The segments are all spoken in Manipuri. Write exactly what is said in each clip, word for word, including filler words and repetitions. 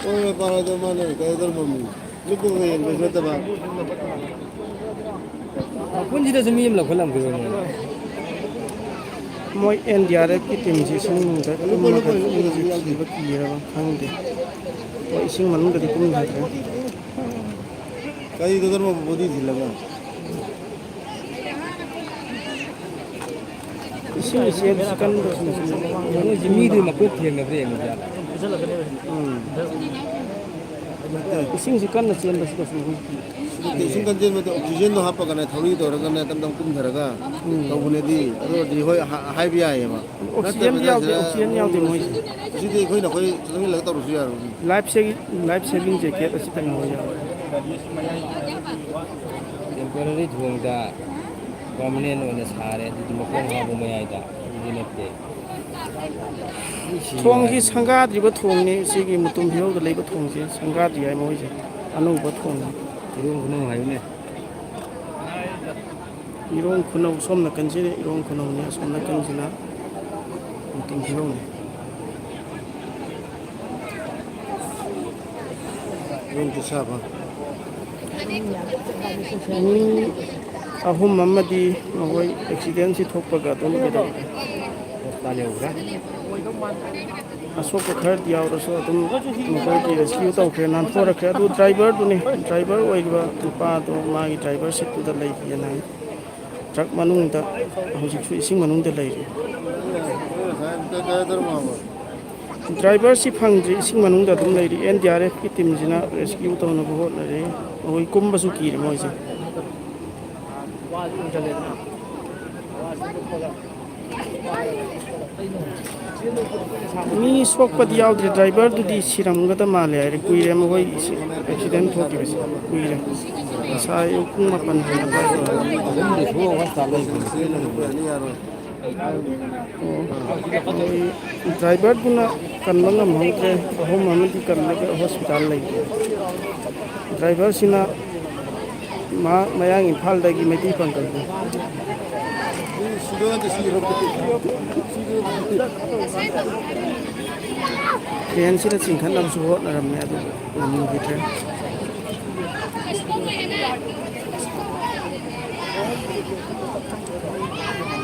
ꯍꯣꯏ, ꯄꯥꯔꯗꯣ ꯃꯥꯅ ꯀꯩꯗꯧꯔꯝꯃꯤ? ꯃꯤꯠꯀꯨꯝꯕ ꯌꯦꯡꯕꯁꯨ ꯅꯠꯇꯕ꯫ ꯃꯄꯨꯟꯁꯤꯗꯁꯨ ꯃꯤ ꯑꯃ ꯂꯧꯈꯠꯂꯝꯈꯤꯔꯣꯏ ꯃꯣꯏ꯫ ꯃꯣꯏ ꯑꯦꯟ ꯗꯤ ꯑꯥꯔ ꯑꯦꯐꯀꯤ ꯇꯤꯝꯁꯤ ꯏꯁꯤꯡ ꯅꯨꯡꯗ ꯀꯨꯝꯃꯒ ꯃꯤꯁꯤ ꯊꯤꯕ ꯀꯤꯔꯕ ꯈꯪꯗꯦ꯫ ꯃꯣꯏ ꯏꯁꯤꯡ ꯃꯅꯨꯡꯗꯗꯤ ꯀꯨꯝꯈꯤꯗ꯭ꯔꯦ꯫ ꯀꯔꯤꯗ ꯀꯔꯝꯕ ꯕꯣꯗꯤ ꯊꯤꯜꯂꯒ? ꯏꯁꯤꯡ ꯏꯆꯦꯜꯁꯤ ꯀꯟꯕꯁꯤꯅꯁꯨ ꯃꯣꯏꯁꯤ ꯃꯤꯗꯨ ꯃꯀꯣꯛ ꯊꯦꯡꯅꯕ꯭ꯔꯥ ꯌꯦꯡꯉꯨꯁꯦ ꯍꯥꯟꯅ꯫ ꯎꯝ꯫ ꯏꯁꯤꯡꯁꯤ ꯀꯟꯅ ꯆꯦꯟꯕꯁꯤꯗꯁꯨ ꯃꯣꯏ ꯏꯁꯤꯡ ꯀꯟ ꯆꯦꯟꯕꯗ ꯑꯣꯛꯁꯤꯖꯦꯟꯗꯣ ꯍꯥꯞꯄꯒꯅꯦ, ꯊꯧꯔꯤ ꯇꯧꯔꯒꯅꯦ, ꯇꯞ ꯇꯞ ꯀꯨꯝꯊꯔꯒ ꯎꯝ꯫ ꯇꯧꯕꯅꯗꯤ, ꯑꯗꯨ ꯑꯣꯏꯔꯗꯤ ꯍꯣꯏ, ꯍꯥ-, ꯍꯥꯏꯕ ꯌꯥꯏꯌꯦꯕ꯫ ꯑꯣꯛꯁꯤꯖꯦꯟꯗꯤ ꯅꯠꯇꯕꯤꯗ ꯌꯥꯎꯗꯦ, ꯁꯤꯗ ꯑꯣꯛꯁꯤꯖꯦꯟ ꯌꯥꯎꯗꯦ ꯃꯣꯏꯁꯦ꯫ ꯁꯤꯗꯤ ꯑꯩꯈꯣꯏꯅ ꯑꯩꯈꯣꯏ ꯆꯪꯁꯤꯜꯂꯒ ꯇꯧꯔꯁꯨ ꯌꯥꯔꯣꯏ꯫ Life saving, life saving jacket ꯑꯁꯤꯇꯪ ꯂꯧꯕ ꯌꯥꯔꯣꯏ꯫ ꯇꯦꯝꯄꯣꯔꯔꯤ ꯊꯣꯡꯗ ꯄꯔꯃꯅꯦꯟ ꯑꯣꯏꯅ ꯁꯥꯔꯦ, ꯑꯗꯨꯗꯤ ꯃꯈꯣꯡ ꯍꯥꯞꯄ ꯃꯌꯥꯏꯗ, ꯑꯗꯨꯗꯤ ꯅꯠꯇꯦ꯫ ꯊꯣꯡꯁꯤ ꯁꯪꯒꯥꯗ꯭ꯔꯤꯕ ꯊꯣꯡꯅꯤ, ꯁꯤꯒꯤ ꯃꯨꯇꯨꯝ ꯐꯤꯍꯧꯗ ꯂꯩꯕ ꯊꯣꯡꯁꯤ ꯁꯪꯒꯥꯗ꯭ꯔꯤ ꯍꯥꯏ ꯃꯣꯏꯁꯦ, ꯑꯅꯧꯕ ꯊꯣꯡꯅꯤ꯫ ꯏꯔꯣꯡ ꯈꯨꯅꯧ ꯍꯥꯏꯌꯨꯅꯦ꯫ ꯏꯔꯣꯡ ꯈꯨꯅꯧ ꯁꯣꯝ ꯅꯥꯀꯟꯁꯤꯅ ꯏꯔꯣꯡ ꯈꯨꯅꯧꯅꯤ, ꯑꯁꯣꯝ ꯅꯥꯀꯟꯁꯤꯅ ꯃꯨꯇꯨꯝ ꯐꯤꯍꯧꯅꯤ꯫ ꯌꯨꯝ ꯄꯤꯁꯥꯕ꯫ ꯃꯤ ꯑꯍꯨꯝ ꯑꯃꯗꯤ ꯃꯈꯣꯏ ꯑꯦꯛꯁꯤꯗꯦꯟꯁꯤ ꯊꯣꯛꯄꯒ ꯑꯗꯨꯝ ꯀꯩꯗꯧꯔꯦ? ꯍꯣꯁꯄꯤꯇꯥꯜ ꯌꯧꯈ꯭ꯔꯦ꯫ ꯑꯁꯣꯛꯄ ꯈꯔꯗꯤ ꯌꯥꯎꯔꯁꯨ ꯑꯗꯨꯝ ꯃꯈꯣꯏꯒꯤ ꯔꯦꯁꯀ꯭ꯌꯨ ꯇꯧꯈ꯭ꯔꯦ, ꯅꯥꯟꯊꯣꯔꯛꯈ꯭ꯔꯦ꯫ ꯑꯗꯨ ꯗ꯭ꯔꯥꯏꯚꯔꯗꯨꯅꯤ, ꯗ꯭ꯔꯥꯏꯚꯔ ꯑꯣꯏꯔꯤꯕ ꯅꯨꯄꯥꯗꯣ ꯃꯥꯒꯤ ꯗ꯭ꯔꯥꯏꯚꯔ ꯁꯤꯠꯇꯨꯗ ꯂꯩꯈꯤꯑꯅ ꯍꯥꯏ꯫ ꯇ꯭ꯔꯛ ꯃꯅꯨꯡꯗ, ꯍꯧꯖꯤꯛꯁꯨ ꯏꯁꯤꯡ ꯃꯅꯨꯡꯗ ꯂꯩꯔꯤ꯫ ꯗ꯭ꯔꯥꯏꯚꯔꯁꯤ ꯐꯪꯗ꯭ꯔꯤ, ꯏꯁꯤꯡ ꯃꯅꯨꯡꯗ ꯑꯗꯨꯝ ꯂꯩꯔꯤ꯫ ꯑꯦꯟ ꯗꯤ ꯑꯥꯔ ꯑꯦꯐꯀꯤ ꯇꯤꯝꯁꯤꯅ ꯔꯦꯁꯀ꯭ꯌꯨ ꯇꯧꯅꯕ ꯍꯣꯠꯅꯔꯤ꯫ ꯃꯈꯣꯏ ꯀꯨꯝꯕꯁꯨ ꯀꯤꯔꯦ ꯃꯣꯏꯁꯦ꯫ ꯃꯤ ꯁꯣꯛꯄꯗꯤ ꯌꯥꯎꯗ꯭ꯔꯤ, ꯗ꯭ꯔꯥꯏꯚꯔꯗꯨꯗꯤ ꯁꯤꯔꯝꯒꯗ ꯃꯥꯜꯂꯦ ꯍꯥꯏꯔꯦ꯫ ꯀꯨꯏꯔꯦ ꯃꯈꯣꯏ ꯑꯦꯛꯁꯤꯗꯦꯟ ꯊꯣꯛꯈꯤꯕꯁꯦ, ꯀꯨꯏꯔꯦ꯫ ꯉꯁꯥꯏ ꯑꯌꯨꯛ ꯄꯨꯡ ꯃꯥꯄꯟ ꯍꯦꯟꯅ ꯑꯗꯨꯋꯥꯏꯗ ꯑꯣꯏꯔꯝꯒꯅꯤ꯫ ꯑꯣ, ꯃꯣꯏ ꯗ꯭ꯔꯥꯏꯚꯔꯗꯨꯅ ꯀꯟꯕ ꯉꯝꯍꯧꯗ꯭ꯔꯦ, ꯑꯍꯨꯝ ꯑꯃꯗꯤ ꯀꯜꯂꯒ ꯍꯣꯁꯄꯤꯇꯥꯜ ꯂꯩꯈ꯭ꯔꯦ꯫ ꯗ꯭ꯔꯥꯏꯚꯔꯁꯤꯅ ꯃꯍꯥꯛ ꯃꯌꯥꯡ ꯏꯝꯐꯥꯜꯗꯒꯤ ꯃꯩꯇꯩ ꯄꯥꯡꯒꯜꯅꯤ꯫ ꯇ꯭ꯔꯦꯟꯁꯤꯗ ꯆꯤꯡꯈꯠꯅꯕꯁꯨ ꯍꯣꯠꯅꯔꯝꯃꯦ, ꯑꯗꯨꯕꯨ ꯉꯝꯈꯤꯗ꯭ꯔꯦ꯫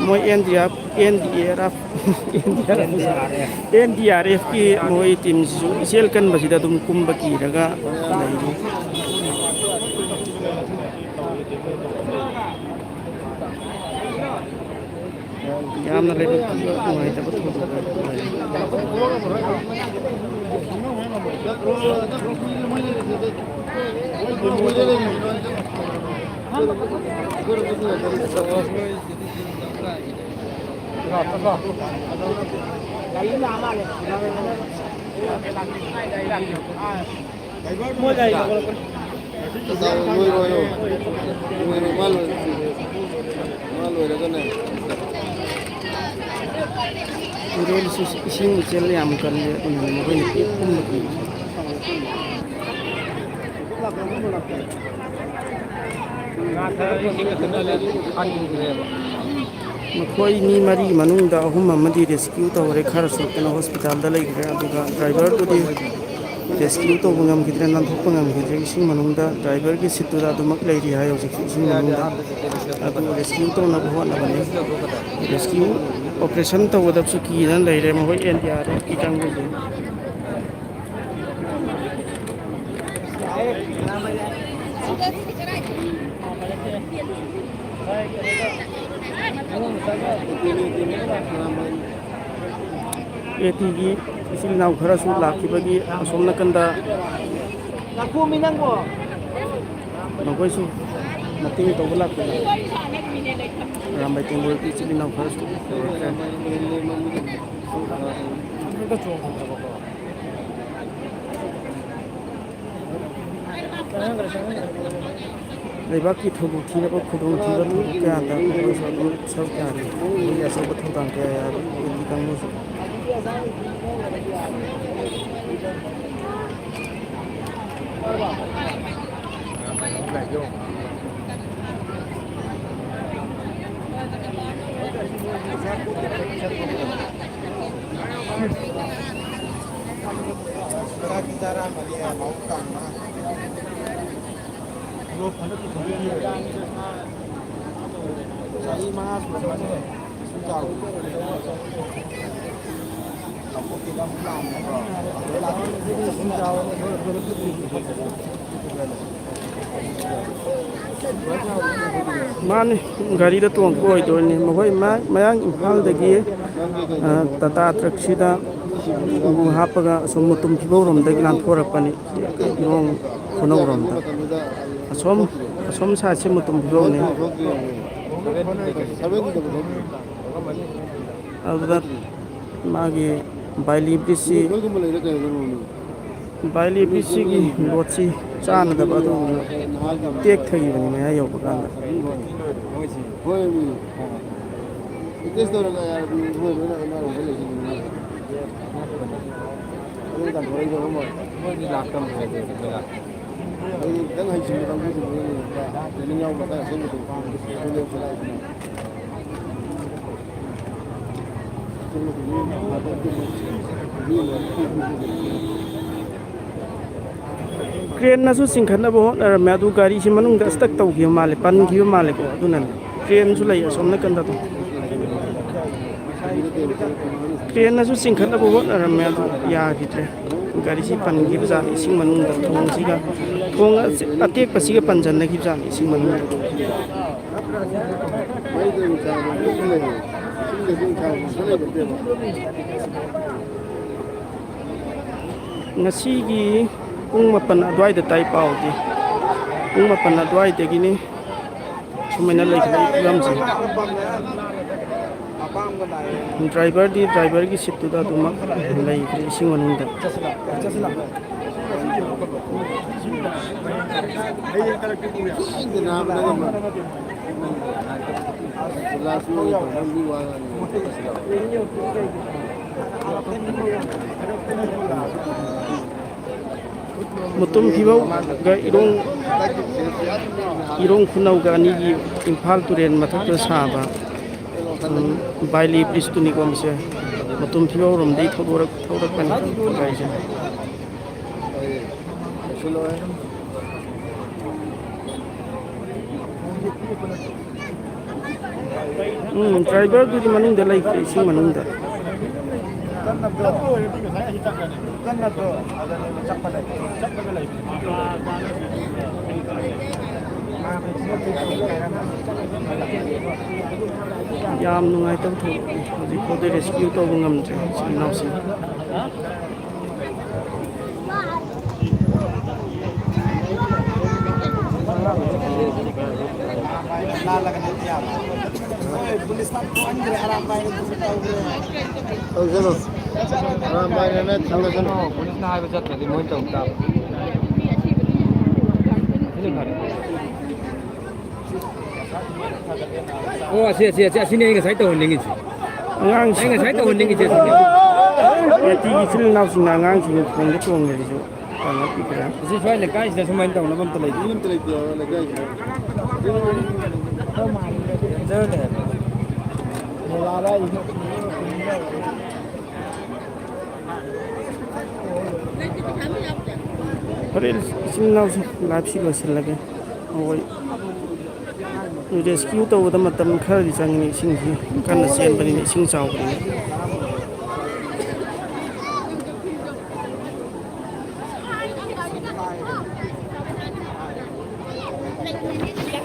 ꯃꯣꯏ N D R F, N D R F, N D R F, N D R ꯑꯦꯐꯀꯤ ꯃꯣꯏ ꯇꯤꯝꯁꯤꯁꯨ ꯏꯆꯦꯜ ꯀꯟꯕꯁꯤꯗ ꯑꯗꯨꯝ ꯀꯨꯝꯕ ꯀꯤꯔꯒ ꯂꯩꯔꯤ꯫ ꯌꯥꯝꯅ ꯂꯥꯏꯕꯛ ꯊꯤꯕ ꯅꯨꯡꯉꯥꯏꯇꯕ ꯊꯧꯗꯣꯛ ꯑꯣꯏꯔꯦ꯫ ꯃꯣꯏ ꯒꯥꯔꯤ ꯊꯧꯒꯠꯂꯛꯄꯅꯤ꯫ ꯂꯣꯏꯔꯣ, ꯂꯣꯏꯔꯣ꯫ ꯂꯣꯏꯔꯣ, ꯃꯥ ꯂꯣꯏꯔꯣ꯫ ꯃꯥ ꯂꯣꯏꯔꯒꯅꯦ꯫ ꯇꯨꯔꯦꯜꯁꯤ ꯏꯁꯤꯡ ꯏꯆꯦꯜ ꯌꯥꯝ ꯀꯜꯂꯦ, ꯑꯗꯨꯅ ꯃꯈꯣꯏꯅ ꯄꯨꯝꯕ ꯄꯨꯝꯕ꯫ ꯃꯈꯣꯏ ꯃꯤ ꯃꯔꯤ ꯃꯅꯨꯡꯗ ꯑꯍꯨꯝ ꯑꯃꯗꯤ ꯔꯦꯁꯀ꯭ꯌꯨ ꯇꯧꯔꯦ, ꯈꯔ ꯁꯣꯛꯇꯅ ꯍꯣꯁꯄꯤꯇꯥꯜꯗ ꯂꯩꯈ꯭ꯔꯦ꯫ ꯑꯗꯨꯒ ꯗ꯭ꯔꯥꯏꯚꯔꯗꯨꯗꯤ ꯔꯦꯁꯀ꯭ꯌꯨ ꯇꯧꯕ ꯉꯝꯈꯤꯗ꯭ꯔꯦ, ꯅꯥꯟꯊꯣꯛꯄ ꯉꯝꯈꯤꯗ꯭ꯔꯦ꯫ ꯏꯁꯤꯡ ꯃꯅꯨꯡꯗ ꯗ꯭ꯔꯥꯏꯚꯔꯒꯤ ꯁꯤꯠꯇꯨꯗ ꯑꯗꯨꯃꯛ ꯂꯩꯔꯤ ꯍꯥꯏ ꯍꯧꯖꯤꯛꯁꯨ ꯏꯁꯤꯡ ꯃꯅꯨꯡꯗ꯫ ꯑꯗꯨ ꯔꯦꯁꯀ꯭ꯌꯨ ꯇꯧꯅꯕ ꯍꯣꯠꯅꯕꯅꯤ꯫ ꯔꯦꯁꯀ꯭ꯌꯨ ꯑꯣꯄꯔꯦꯁꯟ ꯇꯧꯒꯗꯕꯁꯨ ꯀꯤꯗꯅ ꯂꯩꯔꯦ ꯃꯈꯣꯏ ꯑꯦꯟ ꯗꯤ ꯑꯥꯔ ꯑꯦꯐꯀꯤ ꯀꯥꯡꯕꯨꯁꯤꯡ꯫ ꯑꯦ ꯇꯤꯒꯤ ꯏꯆꯤꯜ ꯏꯅꯥꯎ ꯈꯔꯁꯨ ꯂꯥꯛꯈꯤꯕꯒꯤ ꯑꯁꯣꯝ ꯅꯥꯀꯟꯗ ꯃꯈꯣꯏꯁꯨ ꯃꯇꯦꯡ ꯇꯧꯕ ꯂꯥꯛꯄꯅꯤ꯫ ꯑꯔꯥꯝꯕꯥꯏ ꯇꯦꯡꯒꯣꯜꯒꯤ ꯏꯆꯤꯜ ꯏꯅꯥꯎ ꯈꯔꯁꯨ ꯌꯧꯔꯛꯈ꯭ꯔꯦ꯫ ꯂꯩꯕꯥꯛꯀꯤ ꯊꯧꯗꯣꯛ ꯊꯤꯔꯕ ꯈꯨꯗꯣꯡꯊꯤꯕ ꯊꯧꯗꯣꯛ ꯀꯌꯥꯗ ꯃꯈꯣꯏꯁꯨ ꯑꯗꯨꯝ ꯁꯔꯨꯛ ꯌꯥꯔꯤ꯫ ꯃꯈꯣꯏꯒꯤ ꯑꯆꯧꯕ ꯊꯧꯗꯥꯡ ꯀꯌꯥ ꯌꯥꯔꯤ꯫ ꯑꯦ ꯇꯤ ꯀꯥꯡꯕꯨꯁꯨ꯫ ꯃꯥꯅꯤ, ꯒꯥꯔꯤꯗ ꯇꯣꯡꯕ ꯑꯣꯏꯗꯣꯏꯅꯤ꯫ ꯃꯈꯣꯏ ꯃꯌꯥꯡ ꯏꯝꯐꯥꯜꯗꯒꯤ, ꯑ, ꯇꯥꯇꯥ ꯇ꯭ꯔꯛꯁꯤꯗ ꯎ ꯍꯥꯞꯄꯒ ꯑꯁꯨꯝ ꯃꯨꯇꯨꯝ ꯐꯤꯕꯧꯔꯣꯝꯗꯒꯤ ꯂꯥꯟꯊꯣꯔꯛꯄꯅꯤ꯫ ꯏꯔꯣꯡ ꯈꯨꯅꯧꯔꯣꯝꯗ꯫ ꯑꯁꯣꯝ, ꯑꯁꯣꯝ ꯁꯥꯏꯠꯁꯦ ꯃꯨꯇꯨꯝ ꯐꯤꯕꯧꯅꯤ꯫ ꯑꯗꯨꯗ ꯃꯥꯒꯤ ꯕꯥꯏꯂꯤ ꯕ꯭ꯔꯤꯖꯁꯤ, ꯕꯥꯏꯂꯤ ꯕ꯭ꯔꯤꯖꯁꯤꯒꯤ ꯂꯣꯠꯁꯤ ꯆꯥꯟꯅꯗꯕ ꯑꯗꯨꯒꯨꯝꯕ ꯇꯦꯛꯊꯈꯤꯕꯅꯤ ꯃꯌꯥ ꯌꯧꯕ ꯀꯥꯟꯗ꯫ ꯃꯣꯏꯗꯤ ꯂꯥꯛꯇꯕꯅꯦ꯫ ꯑꯩ ꯈꯤꯇꯪ ꯍꯩꯁꯤꯡꯕ ꯀꯥꯡꯕꯨꯁꯤꯡꯗꯨꯅꯅꯦ, ꯇ꯭ꯔꯦꯅꯤꯡ ꯌꯥꯎꯕ ꯃꯇꯥꯡ ꯑꯁꯦꯡꯕꯗꯣ꯫ ꯀ꯭ꯔꯦꯟꯅꯁꯨ ꯆꯤꯡꯈꯠꯅꯕ ꯍꯣꯠꯅꯔꯝꯃꯦ, ꯑꯗꯨ ꯒꯥꯔꯤꯁꯤ ꯃꯅꯨꯡꯗ ꯁ꯭ꯇꯛ ꯇꯧꯈꯤꯕ ꯃꯥꯜꯂꯦ, ꯄꯟꯈꯤꯕ ꯃꯥꯜꯂꯦꯀꯣ꯫ ꯑꯗꯨꯅꯅꯦ꯫ ꯀ꯭ꯔꯦꯟꯁꯨ ꯂꯩ ꯑꯁꯣꯝ ꯅꯥꯀꯟꯗ ꯑꯗꯨꯝ꯫ ꯀ꯭ꯔꯦꯟꯅꯁꯨ ꯆꯤꯡꯈꯠꯅꯕ ꯍꯣꯠꯅꯔꯝꯃꯦ, ꯑꯗꯨ ꯌꯥꯈꯤꯗ꯭ꯔꯦ꯫ ꯒꯥꯔꯤꯁꯤ ꯄꯟꯈꯤꯕꯖꯥꯠꯅꯤ ꯏꯁꯤꯡ ꯃꯅꯨꯡꯗ, ꯊꯣꯡꯁꯤꯒ, ꯊꯣꯡ ꯑꯇꯦꯛꯄꯁꯤꯒ ꯄꯟꯁꯤꯟꯅꯈꯤꯕꯖꯥꯠꯅꯤ ꯏꯁꯤꯡ ꯃꯅꯨꯡꯗ꯫ ꯉꯁꯤꯒꯤ ꯄꯨꯡ ꯃꯥꯄꯟ ꯑꯗꯨꯋꯥꯏꯗ ꯇꯥꯏ ꯄꯥꯎꯗꯤ꯫ ꯄꯨꯡ ꯃꯥꯄꯟ ꯑꯗꯨꯋꯥꯏꯗꯒꯤꯅꯤ ꯁꯨꯃꯥꯏꯅ ꯂꯩꯈꯤꯕꯒꯤ ꯐꯤꯕꯝꯁꯦ꯫ ꯗ꯭ꯔꯥꯏꯚꯔꯗꯤ ꯗ꯭ꯔꯥꯏꯚꯔꯒꯤ ꯁꯤꯠꯇꯨꯗ ꯑꯗꯨꯃꯛ ꯂꯩꯈ꯭ꯔꯦ ꯏꯁꯤꯡ ꯃꯅꯨꯡꯗ꯫ ꯃꯨꯇꯨꯝ ꯐꯤꯕꯧꯒ ꯏꯔꯣꯡ, ꯏꯔꯣꯡ ꯈꯨꯅꯧꯒ ꯑꯅꯤꯒꯤ ꯏꯝꯐꯥꯜ ꯇꯨꯔꯦꯜ ꯃꯊꯛꯇ ꯁꯥꯕ ꯎꯝ, ꯕꯥꯏꯂꯤ ꯕ꯭ꯔꯤꯖꯇꯨꯅꯤꯀꯣ ꯃꯁꯦ꯫ ꯃꯇꯨꯝ ꯐꯤꯕꯧꯔꯣꯝꯗꯒꯤ ꯊꯧꯗꯣꯔꯛ-, ꯊꯧꯔꯛꯄꯅꯤ ꯒꯥꯔꯤꯁꯦ꯫ ꯎꯝ, ꯗ꯭ꯔꯥꯏꯚꯔꯗꯨꯗꯤ ꯃꯅꯨꯡꯗ ꯂꯩꯈ꯭ꯔꯦ, ꯏꯁꯤꯡ ꯃꯅꯨꯡꯗ꯫ ꯌꯥꯝ ꯅꯨꯡꯉꯥꯏꯇꯕ ꯊꯧꯗꯣꯛꯅꯤ꯫ ꯍꯧꯖꯤꯛ ꯐꯥꯎꯗ ꯔꯦꯁꯀ꯭ꯌꯨ ꯇꯧꯕ ꯉꯝꯗ꯭ꯔꯦ ꯏꯆꯤꯟ ꯏꯅꯥꯎꯁꯤꯡ꯫ ꯇꯧꯁꯅꯨ꯫ ꯑꯔꯥꯝꯕꯥꯏꯅ ꯅꯠꯇ꯭ꯔꯒꯁꯨ꯫ ꯄꯨꯂꯤꯁꯅ ꯍꯥꯏꯕ ꯆꯠꯇ꯭ꯔꯗꯤ ꯃꯣꯏꯅ ꯇꯧ ꯇꯥꯕ꯫ ꯑꯣ, ꯑꯁꯤ, ꯑꯁꯤ, ꯑꯁꯤ, ꯑꯁꯤꯅꯦ ꯑꯩ ꯉꯁꯥꯏ ꯇꯧꯍꯟꯅꯤꯡꯉꯤꯁꯦ꯫ ꯑꯉꯥꯡꯁꯤꯡ ꯑꯩ ꯉꯁꯥꯏ ꯇꯧꯍꯟꯅꯤꯡꯉꯤꯁꯦ ꯑꯁꯤꯅꯦ꯫ ꯌꯥꯇꯤꯒꯤ ꯏꯆꯤꯜ ꯏꯅꯥꯎꯁꯤꯡꯅ ꯑꯉꯥꯡꯁꯤꯡ ꯈꯣꯡꯗ ꯆꯣꯡꯉꯦ ꯍꯥꯏꯁꯤꯁꯨ ꯄꯥꯡꯒꯜ ꯄꯤꯈ꯭ꯔꯦ꯫ ꯑꯁꯤ ꯁ꯭ꯋꯥꯏ ꯂꯩꯀꯥꯏꯁꯤꯗ ꯁꯨꯃꯥꯏꯅ ꯇꯧꯅꯕ ꯑꯝꯇ ꯂꯩꯇꯦ꯫ ꯗꯦꯟꯖꯔꯅꯦ ꯍꯥꯏꯕ꯫ ꯍꯣꯔꯦꯟ ꯏꯆꯤꯜ ꯏꯅꯥꯎꯁꯤꯡ ꯂꯥꯏꯐꯁꯤ ꯂꯣꯏꯁꯤꯜꯂꯒꯦ꯫ ꯃꯈꯣꯏ ꯔꯦꯁꯀ꯭ꯌꯨ ꯇꯧꯕꯗ ꯃꯇꯝ ꯈꯔꯗꯤ ꯆꯪꯒꯅꯤ꯫ ꯏꯁꯤꯡꯁꯤ ꯀꯟꯅ ꯆꯦꯟꯕꯅꯤꯅ, ꯏꯁꯤꯡ ꯆꯥꯎꯕꯅꯤꯅ꯫